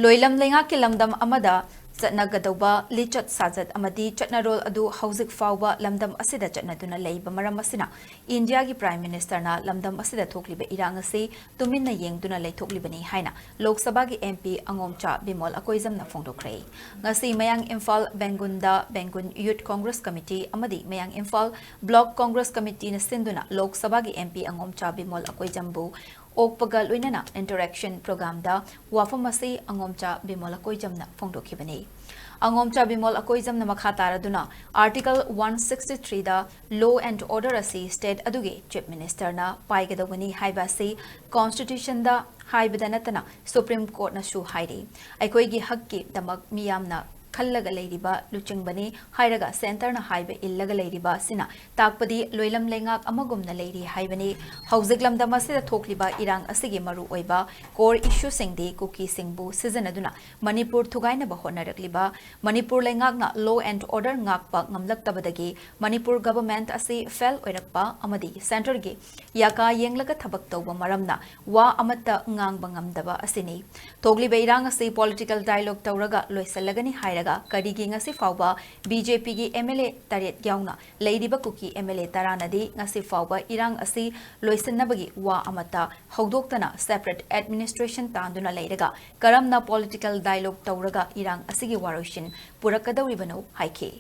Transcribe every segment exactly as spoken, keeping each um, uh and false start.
ꯂꯣꯏꯂꯝ ꯂꯩꯉꯥꯛꯀꯤ ꯂꯝꯗꯝ ꯑꯃꯗ ꯆꯠꯅꯒꯗꯧꯕ ꯂꯤꯆꯠ ꯁꯥꯖꯠ ꯑꯃꯗꯤ ꯆꯠꯅꯔꯣꯜ ꯑꯗꯨ ꯍꯧꯖꯤꯛ ꯐꯥꯎꯕ ꯂꯝꯗꯝ ꯑꯁꯤꯗ ꯆꯠꯅꯗꯨꯅ ꯂꯩꯕ ꯃꯔꯝ ꯑꯁꯤꯅ ꯏꯟꯗꯤꯌꯥꯒꯤ Prime Ministerꯅ ꯂꯝꯗꯝ ꯑꯁꯤꯗ ꯊꯣꯛꯂꯤꯕ ꯏꯔꯥꯡ ꯑꯁꯤ ꯇꯨꯃꯤꯟꯅ ꯌꯦꯡꯗꯨꯅ ꯂꯩꯊꯣꯛꯂꯤꯕꯅꯤ ꯍꯥꯏꯅ ꯂꯣꯛ ꯁꯚꯥꯒꯤ MP ꯑꯉꯣꯝꯆꯥ ꯕꯤꯃꯣꯜ ꯑꯀꯣꯏꯖꯝꯅ ꯐꯣꯡꯗꯣꯛꯈ꯭ꯔꯦ꯫ ꯉꯁꯤ ꯃꯌꯥꯡ ꯏꯝꯐꯥꯜ ꯕꯦꯡꯒꯨꯟꯗ ꯕꯦꯡꯒꯨꯟ Youth Congress Committee ꯑꯃꯗꯤ ꯃꯌꯥꯡ ꯏꯝꯐꯥꯜ Block Congress Committeeꯅ ꯁꯤꯟꯗꯨꯅ ꯂꯣꯛ ꯁꯚꯥꯒꯤ MP ꯑꯉꯣꯝꯆꯥ ꯕꯤꯃꯣꯜ ꯑꯀꯣꯏꯖꯝꯕꯨ ꯑꯣꯛꯄꯒ ꯂꯣꯏꯅꯅ interaction programꯗ ꯋꯥꯐꯝ ꯑꯁꯤ ꯑꯉꯣꯝꯆꯥ ꯕꯤꯃꯣꯜ ꯑꯀꯣꯏꯖꯝꯅ ꯐꯣꯡꯗꯣꯛꯈꯤꯕꯅꯤ꯫ ꯑꯉꯣꯝꯆꯥ ꯕꯤꯃꯣꯜ ꯑꯀꯣꯏꯖꯝꯅ ꯃꯈꯥ ꯇꯥꯔꯗꯨꯅ Article one sixty threeꯗ law and order ꯑꯁꯤ state ꯑꯗꯨꯒꯤ Chief Ministerꯅ ꯄꯥꯏꯒꯗꯧꯕꯅꯤ ꯍꯥꯏꯕ ꯑꯁꯤ Constitutionꯗ ꯍꯥꯏꯕꯗ ꯅꯠꯇꯅ Supreme Courtꯅꯁꯨ ꯍꯥꯏꯔꯤ꯫ ꯑꯩꯈꯣꯏꯒꯤ ꯍꯛꯀꯤꯗꯃꯛ ꯃꯤꯌꯥꯝꯅ ꯈꯜꯂꯒ ꯂꯩꯔꯤꯕ ꯂꯨꯆꯤꯡꯕꯅꯤ ꯍꯥꯏꯔꯒ centreꯅ ꯍꯥꯏꯕ ꯏꯜꯂꯒ ꯂꯩꯔꯤꯕ ꯑꯁꯤꯅ ꯇꯥꯛꯄꯗꯤ ꯂꯣꯏꯂꯝ ꯂꯩꯉꯥꯛ ꯑꯃꯒꯨꯝꯅ ꯂꯩꯔꯤ ꯍꯥꯏꯕꯅꯤ꯫ ꯍꯧꯖꯤꯛ ꯂꯝꯗꯝ ꯑꯁꯤꯗ ꯊꯣꯛꯂꯤꯕ ꯏꯔꯥꯡ ꯑꯁꯤꯒꯤ ꯃꯔꯨꯑꯣꯏꯕ core issueꯁꯤꯡꯗꯤ ꯀꯨꯀꯤꯁꯤꯡꯕꯨ ꯁꯤꯖꯤꯟꯅꯗꯨꯅ ꯃꯅꯤꯄꯨꯔ ꯊꯨꯒꯥꯏꯅꯕ ꯍꯣꯠꯅꯔꯛꯂꯤꯕ, ꯃꯅꯤꯄꯨꯔ ꯂꯩꯉꯥꯛꯅ law and order ꯉꯥꯛꯄ ꯉꯝꯂꯛꯇꯕꯗꯒꯤ Manipur government ꯑꯁꯤ fail ꯑꯣꯏꯔꯛꯄ ꯑꯃꯗꯤ centreꯒꯤ ꯌꯥꯀꯥ ꯌꯦꯡꯂꯒ ꯊꯕꯛ ꯇꯧꯕ ꯃꯔꯝꯅ ꯋꯥ ꯑꯃꯠꯇ ꯉꯥꯡꯕ ꯉꯝꯗꯕ ꯑꯁꯤꯅꯤ꯫ ꯊꯣꯛꯂꯤꯕ ꯏꯔꯥꯡ ꯑꯁꯤ political dialogue ꯇꯧꯔꯒ ꯂꯣꯏꯁꯤꯜꯂꯒꯅꯤ ꯍꯥꯏꯔꯒ ꯀꯔꯤꯒꯤ ꯉꯁꯤ ꯐꯥꯎꯕ BJPꯒꯤ MLA ꯇꯔꯦꯠ ꯌꯥꯎꯅ ꯂꯩꯔꯤꯕ ꯀꯨꯀꯤ MLA ꯇꯔꯥꯅꯗꯤ ꯉꯁꯤ ꯐꯥꯎꯕ ꯏꯔꯥꯡ ꯑꯁꯤ ꯂꯣꯏꯁꯤꯟꯅꯕꯒꯤ ꯋꯥ ꯑꯃꯠꯇ ꯍꯧꯗꯣꯛꯇꯅ separate administration ꯇꯥꯟꯗꯨꯅ ꯂꯩꯔꯒ ꯀꯔꯝꯅ political dialogue ꯇꯧꯔꯒ ꯏꯔꯥꯡ ꯑꯁꯤꯒꯤ ꯋꯥꯔꯣꯏꯁꯤꯟ ꯄꯨꯔꯛꯀꯗꯧꯔꯤꯕꯅꯣ ꯍꯥꯏꯈꯤ꯫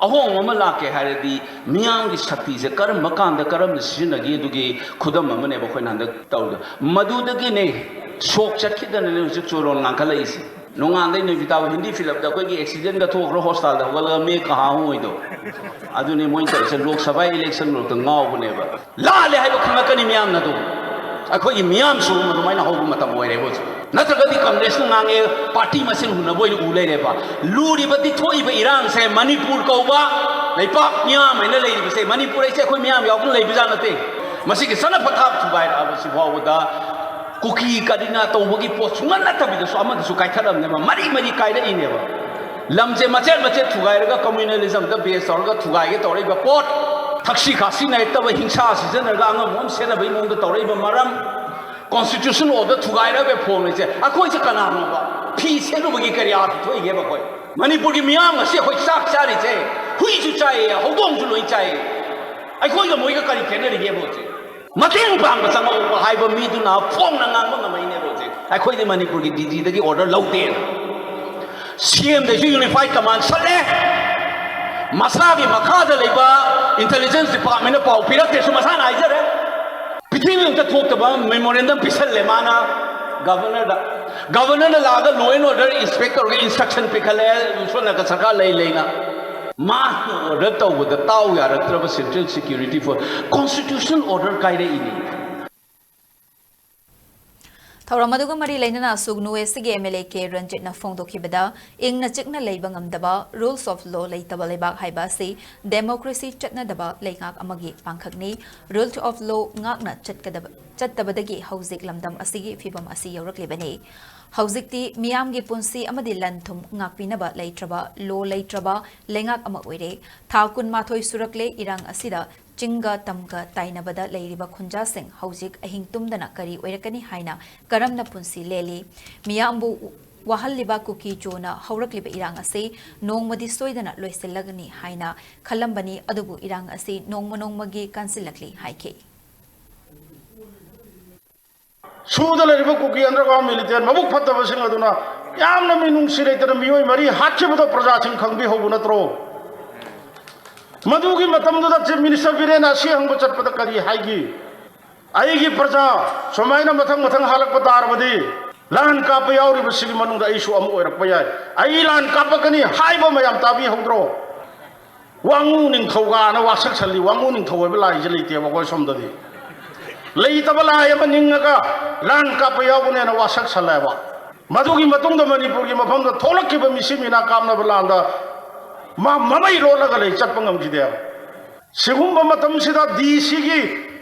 ꯑꯍꯣꯡꯕ ꯑꯃ ꯂꯥꯛꯀꯦ ꯍꯥꯏꯔꯗꯤ ꯃꯤꯌꯥꯝꯒꯤ ꯁꯛꯇꯤꯁꯦ ꯀꯔꯝꯕ ꯀꯥꯟꯗ ꯀꯔꯝꯅ ꯁꯤꯖꯤꯟꯅꯒꯦ ꯑꯗꯨꯒꯤ ꯈꯨꯗꯝ ꯑꯃꯅꯦꯕ ꯑꯩꯈꯣꯏꯅ ꯍꯟꯗꯛ ꯇꯧꯔꯤꯗꯣ꯫ ꯃꯗꯨꯗꯒꯤꯅꯦ ꯁꯣꯛ ꯆꯠꯈꯤꯗꯅꯅꯦ ꯍꯧꯖꯤꯛ ꯆꯣꯏꯔꯣꯟ ꯉꯥꯡꯈꯠꯂꯛꯏꯁꯦ꯫ ꯅꯣꯡꯉꯥꯟꯗꯩ ꯅꯨꯃꯤꯠ ꯇꯥꯕ ꯍꯤꯟꯗꯤ ꯐꯤꯂꯝꯗ ꯑꯩꯈꯣꯏꯒꯤ accidentꯗ ꯊꯣꯛꯈ꯭ꯔ hospitalꯗ ꯍꯧꯒꯠꯂꯒ ꯃꯦ ꯀꯍꯥ ꯍꯨꯏꯗꯣ ꯑꯗꯨꯅꯦ ꯃꯣꯏꯅ ꯇꯧꯔꯤꯁꯦ꯫ ꯂꯣꯛ ꯁꯚꯥ election ꯃꯔꯛꯇ ꯉꯥꯎꯕꯅꯦꯕ꯫ ꯂꯥꯜꯂꯦ ꯍꯥꯏꯕ ꯈꯪꯉꯛꯀꯅꯤ ꯃꯤꯌꯥꯝꯅ ꯑꯗꯨꯝ꯫ ꯑꯩꯈꯣꯏꯒꯤ ꯃꯤꯌꯥꯝꯁꯨ ꯑꯗꯨꯃꯥꯏꯅ ꯍꯧꯕ ꯃꯇꯝ ꯑꯣꯏꯔꯦꯕ ꯍꯧꯖꯤꯛ꯫ ꯅꯠꯇ꯭ꯔꯒꯗꯤ ꯀꯪꯒ꯭ꯔꯦꯁꯅ ꯉꯥꯡꯉꯦ ꯄꯥꯔꯇꯤ ꯃꯁꯦꯟ ꯍꯨꯟꯅꯕ ꯑꯣꯏꯅ ꯎ ꯂꯩꯔꯦꯕ꯫ ꯂꯨꯔꯤꯕꯗꯤ ꯊꯣꯛꯏꯕ ꯏꯔꯥꯡꯁꯦ ꯃꯅꯤꯄꯨꯔ ꯀꯧꯕ ꯂꯩꯄꯥꯛ ꯃꯤꯌꯥꯝ ꯍꯥꯏꯅ ꯂꯩꯔꯤꯕꯁꯦ ꯃꯅꯤꯄꯨꯔ ꯍꯥꯏꯁꯦ ꯑꯩꯈꯣꯏ ꯃꯤꯌꯥꯝ ꯌꯥꯎꯗꯅ ꯂꯩꯕꯖꯥꯠ ꯅꯠꯇꯦ꯫ ꯃꯁꯤꯒꯤ ꯆꯠꯅ ꯄꯊꯥꯞ ꯊꯨꯒꯥꯏꯔꯛꯑꯕꯁꯤ ꯐꯥꯎꯕꯗ ꯀꯨꯀꯤ ꯀꯔꯤꯅ ꯇꯧꯕꯒꯤ ꯄꯣꯠ ꯁꯨꯡꯅꯠ ꯅꯠꯇꯕꯤꯗꯁꯨ ꯑꯃꯗꯁꯨ ꯀꯥꯏꯊꯠꯂꯝꯅꯦꯕ꯫ ꯃꯔꯤ ꯃꯔꯤ ꯀꯥꯏꯔꯛꯏꯅꯦꯕ꯫ ꯂꯝꯁꯦ ꯃꯆꯦꯠ ꯃꯆꯦꯠ ꯊꯨꯒꯥꯏꯔꯒ communalismꯗ base ꯇꯧꯔꯒ ꯊꯨꯒꯥꯏꯒꯦ ꯇꯧꯔꯛꯏꯕ ꯄꯣꯠ, ꯊꯛꯁꯤ ꯈꯥꯁꯤ ꯅꯥꯏꯔꯛꯇꯕ ꯍꯤꯡꯁꯥ ꯁꯤꯖꯤꯟꯅꯔꯒ ꯑꯉꯝ ꯑꯉꯝ ꯁꯦꯠꯅꯕꯒꯤ ꯃꯑꯣꯡꯗ ꯇꯧꯔꯛꯏꯕ ꯃꯔꯝ, Constitutional order ꯊꯨꯒꯥꯏꯔꯒ ꯐꯣꯡꯂꯤꯁꯦ ꯑꯩꯈꯣꯏꯁꯦ ꯀꯅꯥꯅꯣꯕ? ꯐꯤ ꯁꯦꯠꯂꯨꯕꯒꯤ ꯀꯔꯤ ꯑꯥꯔꯊ ꯊꯣꯛꯏꯒꯦꯕ? ꯑꯩꯈꯣꯏ ꯃꯅꯤꯄꯨꯔꯒꯤ ꯃꯤꯌꯥꯝ ꯉꯁꯤ ꯑꯩꯈꯣꯏ ꯆꯥꯛ ꯆꯥꯔꯤꯁꯦ, ꯍꯨꯏꯁꯨ ꯆꯥꯏꯌꯦ, ꯍꯧꯗꯣꯡꯁꯨ ꯂꯣꯏ ꯆꯥꯏꯌꯦ꯫ ꯑꯩꯈꯣꯏꯒ ꯃꯣꯏꯒ ꯀꯔꯤ ꯈꯦꯠꯅꯔꯤꯒꯦꯕ ꯍꯧꯖꯤꯛ? ꯃꯇꯦꯡ ꯄꯥꯡꯕ ꯆꯪꯉꯛꯑꯣꯕ ꯍꯥꯏꯕ ꯃꯤꯗꯨꯅ ꯐꯣꯡꯅ ꯉꯥꯡꯕ ꯉꯝꯃꯛꯏꯅꯦꯕ ꯍꯧꯖꯤꯛ꯫ ꯑꯩꯈꯣꯏꯗꯤ ꯃꯅꯤꯄꯨꯔꯒꯤ ꯗꯤ ꯖꯤꯗꯒꯤ ꯑꯣꯔꯗꯔ ꯂꯧꯗꯦꯅ꯫ ꯁꯤ ꯑꯦꯝꯗꯁꯨ ꯌꯨꯅꯤꯐꯥꯏꯠ ꯀꯃꯥꯟ ꯁꯠꯂꯦ꯫ ꯃꯁꯥꯒꯤ ꯃꯈꯥꯗ ꯂꯩꯕ ꯏꯟꯇꯦꯂꯤꯖꯦꯟꯁ ꯗꯤꯄꯥꯔꯠꯃꯦꯟꯅ ꯄꯥꯎ ꯄꯤꯔꯛꯇꯦꯁꯨ ꯃꯁꯥꯅ ꯍꯥꯏꯖꯔꯦ꯫ ꯄ꯭ꯔꯤꯊꯤꯕꯤ ꯑꯝꯇ ꯊꯣꯛꯇꯕ ꯃꯦꯃꯣꯔꯦꯟꯗꯝ ꯄꯤꯁꯜꯂꯦ ꯃꯥꯅ ꯒꯚꯔꯅꯔꯗ꯫ ꯒꯚꯔꯅꯔꯅ ꯂꯥꯛꯑꯒ ꯂꯣ ꯑꯦꯟ ꯑꯣꯔꯗꯔ ꯏꯟꯁꯄꯦꯛ ꯇꯧꯔꯒ ꯏꯟꯁꯇ꯭ꯔꯛꯁꯟ ꯄꯤꯈꯠꯂꯦ, ꯁꯣꯝ ꯅꯥꯀꯟ ꯁꯔꯀꯥꯔ ꯂꯩ ꯂꯩꯅ꯫ ꯃꯥꯅ ꯑꯣꯔꯗꯔ ꯇꯧꯕꯗ ꯇꯥꯎ ꯌꯥꯔꯛꯇ꯭ꯔꯕ central security force constitutional order ꯀꯥꯏꯔꯛꯏꯅꯤ꯫ ꯊꯧꯔꯝ ꯑꯗꯨꯒ ꯃꯔꯤ ꯂꯩꯅꯅ ꯁꯨꯒꯅꯨ ꯑꯦꯁ ꯁꯤꯒꯤ ꯑꯦꯝ ꯑꯦꯜ ꯑꯦ ꯀꯦ ꯔꯟꯖꯤꯠꯅ ꯐꯣꯡꯗꯣꯛꯈꯤꯕꯗ, ꯏꯪꯅ ꯆꯤꯛꯅ ꯂꯩꯕ ꯉꯝꯗꯕ, ꯔꯨꯜꯁ ꯑꯣꯐ ꯂꯣ ꯂꯩꯇꯕ ꯂꯩꯕꯥꯛ ꯍꯥꯏꯕ ꯑꯁꯤ ꯗꯦꯃꯣꯀ꯭ꯔꯦꯁꯤ ꯆꯠꯅꯗꯕ ꯂꯩꯉꯥꯛ ꯑꯃꯒꯤ ꯄꯥꯡꯈꯛꯅꯤ꯫ ꯔꯨꯜ ꯑꯣꯐ ꯂꯣ ꯉꯥꯛꯅ ꯆꯠꯀꯗꯕ, ꯆꯠꯇꯕꯗꯒꯤ ꯍꯧꯖꯤꯛ ꯂꯝꯗꯝ ꯑꯁꯤꯒꯤ ꯐꯤꯚꯝ ꯑꯁꯤ ꯌꯧꯔꯛꯂꯤꯕꯅꯤ꯫ ꯍꯧꯖꯤꯛꯇꯤ ꯃꯤꯌꯥꯝꯒꯤ ꯄꯨꯟꯁꯤ ꯑꯃꯗꯤ ꯂꯟ ꯊꯨꯝ ꯉꯥꯛꯄꯤꯅꯕ ꯂꯩꯇ꯭ꯔꯕ, ꯂꯣ ꯂꯩꯇ꯭ꯔꯕ ꯂꯩꯉꯥꯛ ꯑꯃ ꯑꯣꯏꯔꯦ꯫ ꯊꯥ ꯀꯨꯟꯃꯥꯊꯣꯏ ꯁꯨꯔꯛꯂꯦ ꯏꯔꯥꯡ ꯑꯁꯤꯗ ꯆꯤꯡꯒ ꯇꯝꯒ ꯇꯥꯏꯅꯕꯗ ꯂꯩꯔꯤꯕ ꯈꯨꯟꯖꯥꯁꯤꯡ ꯍꯧꯖꯤꯛ ꯑꯍꯤꯡ ꯇꯨꯝꯗꯅ ꯀꯔꯤ ꯑꯣꯏꯔꯛꯀꯅꯤ ꯍꯥꯏꯅ ꯀꯔꯝꯅ ꯄꯨꯟꯁꯤ ꯂꯦꯜꯂꯤ? ꯃꯤꯌꯥꯝꯕꯨ ꯋꯥꯍꯜꯂꯤꯕ ꯀꯨꯀꯤ ꯖꯣꯅ ꯍꯧꯔꯛꯂꯤꯕ ꯏꯔꯥꯡ ꯑꯁꯤ ꯅꯣꯡꯃꯗꯤ ꯁꯣꯏꯗꯅ ꯂꯣꯏꯁꯤꯜꯂꯒꯅꯤ ꯍꯥꯏꯅ ꯈꯜꯂꯝꯕꯅꯤ, ꯑꯗꯨꯕꯨ ꯏꯔꯥꯡ ꯑꯁꯤ ꯅꯣꯡꯃ ꯅꯣꯡꯃꯒꯤ ꯀꯟꯁꯤꯜꯂꯛꯂꯤ ꯍꯥꯏꯈꯤ꯫ ꯁꯨꯗ ꯂꯩꯔꯤꯕ ꯀꯨꯀꯤ ꯑꯟꯗꯔꯒ꯭ꯔꯥꯎꯟ ꯃꯤꯂꯤꯇꯦꯟ ꯃꯕꯨꯛ ꯐꯠꯇꯕꯁꯤꯡ ꯑꯗꯨꯅ ꯌꯥꯝꯅ ꯃꯤꯅꯨꯡꯁꯤ ꯂꯩꯇꯅ ꯃꯤꯑꯣꯏ ꯃꯔꯤ ꯍꯥꯠꯈꯤꯕꯗꯣ ꯄ꯭ꯔꯖꯥꯁꯤꯡ ꯈꯪꯕꯤꯍꯧꯕ ꯅꯠꯇ꯭ꯔꯣ? ꯃꯗꯨꯒꯤ ꯃꯇꯝꯗꯨꯗ ꯆꯤꯐ ꯃꯤꯅꯤꯁꯇꯔ ꯕꯤꯔꯦꯟꯅ ꯑꯁꯤ ꯍꯪꯕ ꯆꯠꯄꯗ ꯀꯔꯤ ꯍꯥꯏꯈꯤ? ꯑꯩꯒꯤ ꯄ꯭ꯔꯖꯥ ꯁꯨꯃꯥꯏꯅ ꯃꯊꯪ ꯃꯊꯪ ꯍꯥꯠꯂꯛꯄ ꯇꯥꯔꯕꯗꯤ ꯂꯥꯟ ꯀꯥꯞꯄ ꯌꯥꯎꯔꯤꯕꯁꯤꯒꯤ ꯃꯅꯨꯡꯗ ꯑꯩꯁꯨ ꯑꯃ ꯑꯣꯏꯔꯛꯄ ꯌꯥꯏ꯫ ꯑꯩ ꯂꯥꯟ ꯀꯥꯞꯄꯛꯀꯅꯤ ꯍꯥꯏꯕ ꯃꯌꯥꯝ ꯇꯥꯕꯤꯍꯧꯗ꯭ꯔꯣ? ꯋꯥꯉꯨ ꯅꯤꯡꯊꯧꯒꯅ ꯋꯥꯁꯛ ꯁꯜꯂꯤ꯫ ꯋꯥꯉꯨ ꯅꯤꯡꯊꯧ ꯍꯥꯏꯕ ꯂꯥꯏꯁꯦ ꯂꯩꯇꯦꯕ ꯑꯩꯈꯣꯏ ꯁꯣꯝꯗꯗꯤ꯫ ꯂꯩꯇꯕ ꯂꯥꯏ ꯑꯃ ꯅꯤꯡꯉꯒ ꯂꯥꯟ ꯀꯥꯞꯄ ꯌꯥꯎꯒꯅꯦꯅ ꯋꯥꯁꯛ ꯁꯜꯂꯦꯕ꯫ ꯃꯗꯨꯒꯤ ꯃꯇꯨꯡꯗ ꯃꯅꯤꯄꯨꯔꯒꯤ ꯃꯐꯝꯗ ꯊꯣꯛꯂꯛꯈꯤꯕ ꯃꯤꯁꯤ ꯃꯤꯅꯥ ꯀꯥꯞꯅꯕ ꯂꯥꯟꯗ ꯃꯥ ꯃꯃꯩ ꯂꯣꯠꯂꯒ ꯂꯩ, ꯆꯠꯄ ꯉꯝꯈꯤꯗꯦꯕ꯫ ꯁꯤꯒꯨꯝꯕ ꯃꯇꯝꯁꯤꯗ ꯗꯤ ꯁꯤꯒꯤ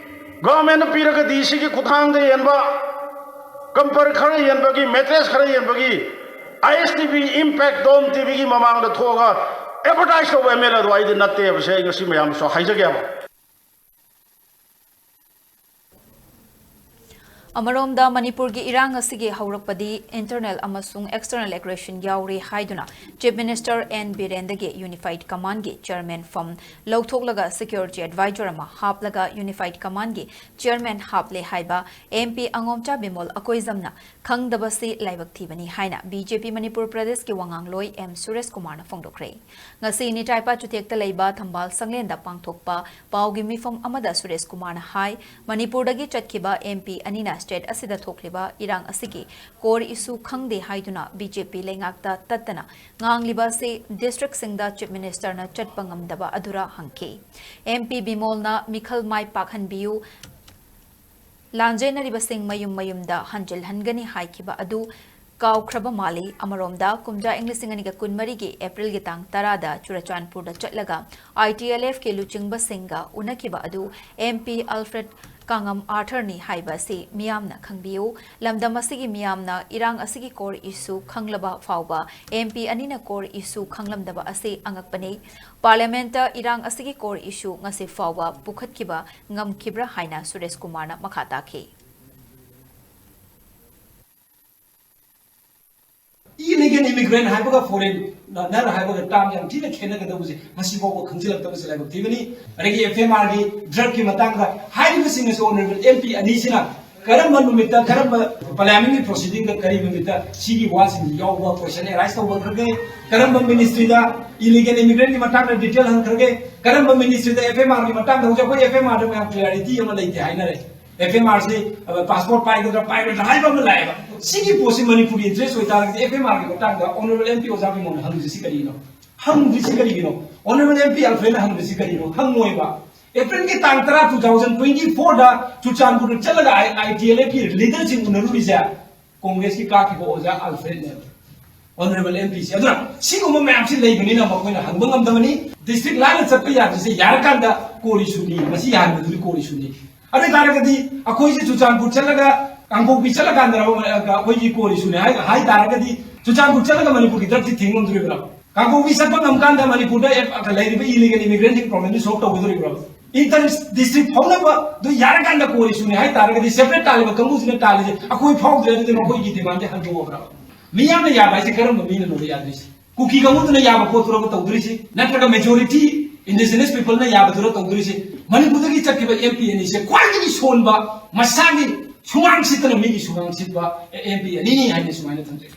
ꯒꯚꯔꯟꯃꯦꯟꯠꯅ ꯄꯤꯔꯒ ꯗꯤ ꯁꯤꯒꯤ ꯈꯨꯠꯊꯥꯡꯗ ꯌꯦꯟꯕ ꯀꯝꯄꯔ ꯈꯔ ꯌꯦꯟꯕꯒꯤ, ꯃꯦꯇ꯭ꯔꯦꯁ ꯈꯔ ꯌꯦꯟꯕꯒꯤ, ꯑꯥꯏ ꯑꯦꯁ ꯇꯤ ꯚꯤ ꯏꯝꯄꯦꯛ ꯗꯣꯝ ꯇꯤ ꯚꯤꯒꯤ ꯃꯃꯥꯡꯗ ꯊꯣꯛꯑꯒ ꯑꯦꯗꯚꯔꯇꯥꯏꯁ ꯇꯧꯕ ꯑꯦꯝ ꯑꯦꯜ ꯑꯦꯗꯣ ꯑꯩꯗꯤ ꯅꯠꯇꯦ ꯍꯥꯏꯕꯁꯦ ꯑꯩ ꯉꯁꯤ ꯃꯌꯥꯝꯁꯨ ꯍꯥꯏꯖꯒꯦꯕ꯫ ꯑꯃꯔꯣꯝꯗ, ꯃꯅꯤꯄꯨꯔꯒꯤ ꯏꯔꯥꯡ ꯑꯁꯤꯒꯤ ꯍꯧꯔꯛꯄꯗꯤ internal ꯑꯃꯁꯨꯡ external aggression ꯌꯥꯎꯔꯤ ꯍꯥꯏꯗꯨꯅ Chief Minister N ꯕꯤꯔꯦꯟꯗꯒꯤ Unified Commandꯒꯤ chairman fam ꯂꯧꯊꯣꯛꯂꯒ security advisor ꯑꯃ ꯍꯥꯞꯂꯒ Unified Commandꯒꯤ chairman ꯍꯥꯞꯂꯦ ꯍꯥꯏꯕ MP ꯑꯉꯣꯝꯆꯥ ꯕꯤꯃꯣꯜ ꯑꯀꯣꯏꯖꯝꯅ ꯈꯪꯗꯕꯁꯤ ꯂꯥꯏꯕꯛ ꯊꯤꯕꯅꯤ ꯍꯥꯏꯅ BJP ꯃꯅꯤꯄꯨꯔ ꯄ꯭ꯔꯗꯦꯁꯀꯤ ꯋꯥꯉꯥꯡꯂꯣꯏ ꯑꯦꯝ ꯁꯨꯔꯦꯁ ꯀꯨꯃꯥꯔꯅ ꯐꯣꯡꯗꯣꯛꯈ꯭ꯔꯦ꯫ ꯉꯁꯤ ꯅꯤꯇꯥꯏꯄꯥ ꯆꯨꯊꯦꯛꯇ ꯂꯩꯕ ꯊꯝꯕꯥꯜ ꯁꯪꯂꯦꯟꯗ ꯄꯥꯡꯊꯣꯛꯄ ꯄꯥꯎꯒꯤ ꯃꯤꯐꯝ ꯑꯃꯗ ꯁꯨꯔꯦꯁ ꯀꯨꯃꯥꯔꯅ ꯍꯥꯏ, ꯃꯅꯤꯄꯨꯔꯗꯒꯤ ꯆꯠꯈꯤꯕ MP ꯑꯅꯤꯅ state ꯑꯁꯤꯗ ꯊꯣꯛꯂꯤꯕ ꯏꯔꯥꯡ ꯑꯁꯤꯒꯤ core issue ꯈꯪꯗꯦ ꯍꯥꯏꯗꯨꯅ BJP ꯂꯩꯉꯥꯛꯇ ꯇꯠꯇꯅ ꯉꯥꯡꯂꯤꯕ ꯑꯁꯤ districtꯁꯤꯡꯗ Chief Ministerꯅ ꯆꯠꯄ ꯉꯝꯗꯕ ꯑꯗꯨꯔ ꯍꯪꯈꯤ꯫ MP ꯕꯤꯃꯣꯜꯅ ꯃꯤꯈꯜ ꯃꯥꯏ ꯄꯥꯛꯍꯟꯕꯤꯌꯨ, ꯂꯥꯟꯖꯦꯟꯅꯔꯤꯕꯁꯤꯡ ꯃꯌꯨꯝ ꯃꯌꯨꯝꯗ ꯍꯟꯖꯤꯜꯍꯟꯒꯅꯤ ꯍꯥꯏꯈꯤꯕ ꯑꯗꯨ ꯀꯥꯎꯈ꯭ꯔꯕ ꯃꯥꯜꯂꯤ꯫ ꯑꯃꯔꯣꯝꯗ, ꯀꯨꯝꯖꯥ ꯏꯪ ꯂꯤꯁꯤꯡ ꯑꯅꯤꯒ ꯀꯨꯟꯃꯔꯤꯒꯤ Aprilꯒꯤ ꯇꯥꯡ ꯇꯔꯥꯗ ꯆꯨꯔꯆꯥꯟꯄꯨꯔꯗ ꯆꯠꯂꯒ ITLFꯀꯤ ꯂꯨꯆꯤꯡꯕꯁꯤꯡꯒ ꯎꯅꯈꯤꯕ ꯑꯗꯨ MP Alfred ꯀꯥꯡꯉꯝ Arthurꯅꯤ ꯍꯥꯏꯕ ꯑꯁꯤ ꯃꯤꯌꯥꯝꯅ ꯈꯪꯕꯤꯌꯨ꯫ ꯂꯝꯗꯝ ꯑꯁꯤꯒꯤ ꯃꯤꯌꯥꯝꯅ ꯏꯔꯥꯡ ꯑꯁꯤꯒꯤ core issue ꯈꯪꯂꯕ ꯐꯥꯎꯕ MP ꯑꯅꯤꯅ core issue ꯈꯪꯂꯝꯗꯕ ꯑꯁꯤ ꯑꯉꯛꯄꯅꯤ꯫ Parliamentꯇ ꯏꯔꯥꯡ ꯑꯁꯤꯒꯤ core issue ꯉꯁꯤ ꯐꯥꯎꯕ ꯄꯨꯈꯠꯈꯤꯕ ꯉꯝꯈꯤꯕ꯭ꯔꯥ ꯍꯥꯏꯅ ꯁꯨꯔꯦꯁ ꯀꯨꯃꯥꯔꯅ ꯃꯈꯥ ꯇꯥꯈꯤ꯫ Illegal immigrant ꯍꯥꯏꯕꯒ foreigner ꯍꯥꯏꯕꯒ term ꯌꯥꯝ ꯊꯤꯅ ꯈꯦꯠꯅꯒꯗꯧꯕꯁꯦ ꯉꯁꯤ ꯐꯥꯎꯕ ꯈꯪꯖꯤꯜꯂꯛꯇꯕꯁꯦ ꯂꯥꯏꯕꯛ ꯊꯤꯕꯅꯤ꯫ ꯑꯗꯒꯤ FMRꯒꯤ drugꯀꯤ ꯃꯇꯥꯡꯗ ꯍꯥꯏꯔꯤꯕꯁꯤꯡ ꯑꯁꯤ honourable MP ꯑꯅꯤꯁꯤꯅ ꯀꯔꯝꯕ ꯅꯨꯃꯤꯠꯇ, ꯀꯔꯝꯕ parliamentꯀꯤ proceedingꯗ, ꯀꯔꯤ ꯅꯨꯃꯤꯠꯇ ꯁꯤꯒꯤ ꯋꯥꯁꯤꯡꯁꯤ ꯌꯥꯎꯕ question arise ꯇꯧꯕꯈ꯭ꯔꯒꯦ? ꯀꯔꯝꯕ ministryꯗ illegal immigrantꯀꯤ ꯃꯇꯥꯡꯗ detail ꯍꯪꯈ꯭ꯔꯒꯦ? ꯀꯔꯝꯕ ministryꯗ FMRꯒꯤ ꯃꯇꯥꯡꯗ? ꯍꯧꯖꯤꯛ ꯑꯩꯈꯣꯏ FMRꯗ ꯃꯌꯥꯝ clarity ꯑꯃ ꯂꯩꯇꯦ ꯍꯥꯏꯅꯔꯦ꯫ FMRꯁꯤ passport ꯄꯥꯏꯒꯗ꯭ꯔꯥ ꯄꯥꯏꯔꯣꯏꯗ꯭ꯔꯥ ꯍꯥꯏꯕ ꯑꯃ ꯂꯥꯛꯑꯦꯕ꯫ ꯁꯤꯒꯤ ꯄꯣꯠꯁꯤ ꯃꯅꯤꯄꯨꯔꯒꯤ interest ꯑꯣꯏꯇꯥꯔꯒꯗꯤ FMRꯒꯤ ꯃꯇꯥꯡꯗ honourable MP ꯑꯣꯖꯥ ꯕꯤꯃꯣꯜꯅ ꯍꯪꯗ꯭ꯔꯤꯁꯤ ꯀꯔꯤꯅꯣ? ꯍꯪꯗ꯭ꯔꯤꯁꯤ ꯀꯔꯤꯒꯤꯅꯣ? Honourable MP Alfredꯅ ꯍꯪꯗ꯭ꯔꯤꯁꯤ ꯀꯔꯤꯅꯣ? ꯍꯪꯉꯣꯏꯕ꯫ Aprilꯒꯤ ꯇꯥꯡ ꯇꯔꯥ, two thousand twenty fourꯗ ꯆꯨꯔꯆꯥꯟꯄꯨꯔꯗ ꯆꯠꯂꯒ ITLFꯀꯤ leaderꯁꯤꯡ ꯎꯅꯔꯨꯔꯤꯁꯦ Congressꯀꯤ ꯀꯥꯈꯤꯕ ꯑꯣꯖꯥ Alfredꯅꯦꯕ, honourable MPꯁꯦ꯫ ꯑꯗꯨꯅ ꯁꯤꯒꯨꯝꯕ ꯃꯌꯥꯝꯁꯤ ꯂꯩꯕꯅꯤꯅ ꯃꯈꯣꯏꯅ ꯍꯪꯕ ꯉꯝꯗꯕꯅꯤ꯫ District ꯂꯥꯟꯅ ꯆꯠꯄ ꯌꯥꯗ꯭ꯔꯤꯁꯦ ꯌꯥꯔꯀꯥꯟꯗ core issueꯅꯤ, ꯃꯁꯤ ꯌꯥꯍꯟꯕꯗꯨꯗꯤ core issueꯅꯤ꯫ ꯑꯗꯨ ꯑꯣꯏ ꯇꯥꯔꯒꯗꯤ ꯑꯩꯈꯣꯏꯁꯦ ꯆꯨꯔꯆꯥꯟꯄꯨꯔ ꯆꯠꯂꯒ, ꯀꯥꯡꯄꯣꯛꯄꯤ ꯆꯠꯂꯀꯥꯟꯗ ꯑꯩꯈꯣꯏꯒꯤ core issueꯅꯤ ꯍꯥꯏ, ꯍꯥꯏ ꯇꯥꯔꯒꯗꯤ ꯆꯨꯔꯆꯥꯟꯄꯨꯔ ꯆꯠꯂꯒ ꯃꯅꯤꯄꯨꯔꯒꯤ drugꯁꯤ ꯊꯤꯡ ꯉꯝꯗꯣꯔꯤꯕ꯭ꯔꯥ? ꯀꯥꯡꯄꯣꯛꯄꯤ ꯆꯠꯄ ꯉꯝꯀꯥꯟꯗ ꯃꯅꯤꯄꯨꯔꯗ ꯑꯦꯞ-, ꯂꯩꯔꯤꯕ illegal immigrantꯀꯤ problemꯁꯤ solve ꯇꯧꯒꯗꯣꯔꯤꯕ꯭ꯔꯥ? Inter district ꯐꯥꯎꯅꯕꯗꯨ ꯌꯥꯔꯀꯥꯟꯗ ꯀꯣ ꯏꯁꯨꯅꯤ ꯍꯥꯏ ꯇꯥꯔꯒꯗꯤ, separate ꯇꯥꯜꯂꯤꯕ ꯀꯥꯡꯕꯨꯁꯤꯅ ꯇꯥꯜꯂꯤꯁꯦ ꯑꯩꯈꯣꯏ ꯐꯥꯎꯗ꯭ꯔꯦ, ꯑꯗꯨꯗꯤ ꯃꯈꯣꯏꯒꯤ demandꯁꯦ ꯍꯟꯗꯣꯛꯑꯕ꯭ꯔꯥ? ꯃꯤꯌꯥꯝꯅ ꯌꯥꯕ ꯍꯥꯏꯁꯦ ꯀꯔꯝꯕ ꯃꯤꯅꯅꯣꯕ ꯌꯥꯗꯣꯏꯁꯦ? ꯀꯨꯀꯤ ꯀꯥꯡꯕꯨꯗꯨꯅ ꯌꯥꯕ ꯄꯣꯠꯇꯨꯔꯕ ꯇꯧꯗꯣꯔꯤꯁꯤ, ꯅꯠꯇ꯭ꯔꯒ majority indigenous peopleꯅ ꯌꯥꯕꯗꯨꯔ ꯇꯧꯗꯣꯔꯤꯁꯤ? ꯃꯅꯤꯄꯨꯔꯗꯒꯤ ꯆꯠꯈꯤꯕ M P ꯑꯅꯤꯁꯦ ꯈ꯭ꯋꯥꯏꯗꯒꯤ ꯁꯣꯟꯕ, ꯃꯁꯥꯒꯤ ꯁꯨꯃꯥꯡ ꯁꯤꯠꯇꯅ ꯃꯤꯒꯤ ꯁꯨꯃꯥꯡ ꯁꯤꯠꯄ M P ꯑꯅꯤꯅꯤ ꯍꯥꯏꯅ ꯁꯨꯃꯥꯏꯅ ꯊꯝꯖꯒꯦ꯫